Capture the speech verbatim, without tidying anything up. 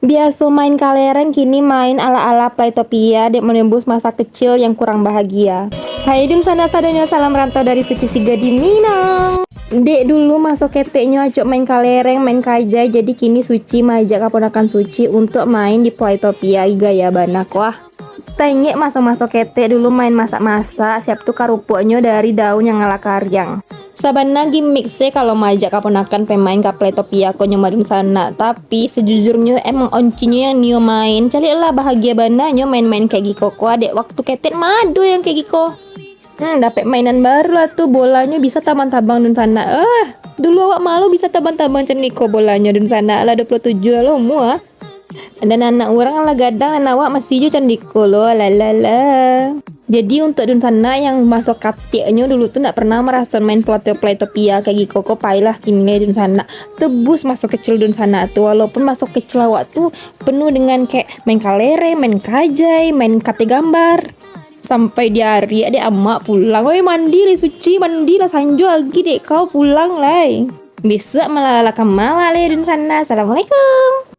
Biaso main kalereng, kini main ala-ala Playtopia dek menembus masa kecil yang kurang bahagia. Hai dunsanak sadonyo, salam rantau dari Suci Siga di Minang. Dek dulu maso keteknyo acok main kalereng, main kajai, jadi kini Suci maajak kaponakan Suci untuk main di Playtopia, gaya bana ko ah. Taingek maso-maso ketek dulu main masak-masak, siap tu karupuknyo dari daun yang alah kariang. Sabana gimik se kalau maajak kaponakan pai main ka Playtopia ko nyo mah dunsanak, tapi sejujurnyo emang oncinyo yang nio main. Caliaklah, bahagia bana nyo main-main kayak giko ko, dek waktu ketek ma ado yang kayak giko. Hmm, dapek mainan baru lah tu, bolanyo bisa tabang-tabang dunsanak. Eh, dulu awak malu bisa tabang-tabang macam niko bolanyo dunsanak, lah dua puluh tujuh lah umua. Dan anak urang lah gadang, dan awak masih jo candiko lo, alalala. Jadi, untuk dunsanak yang maso kateknyo dulu tu ndak pernah maraso main Playto-, Playtopia kayak giko ko, pailah kini dunsanak tebus maso kecil dunsanak tu. Walaupun maso kecil awak tu penuh dengan kayak main kalereng, main kajai, main katek gambar. Sampai diariak dek amak pulang. Oi, mandi lah Suci, mandi lah, sanjo lagi dek kau, pulang lai. Bisuak malalakkan mawak lai dunsanak. Assalamualaikum.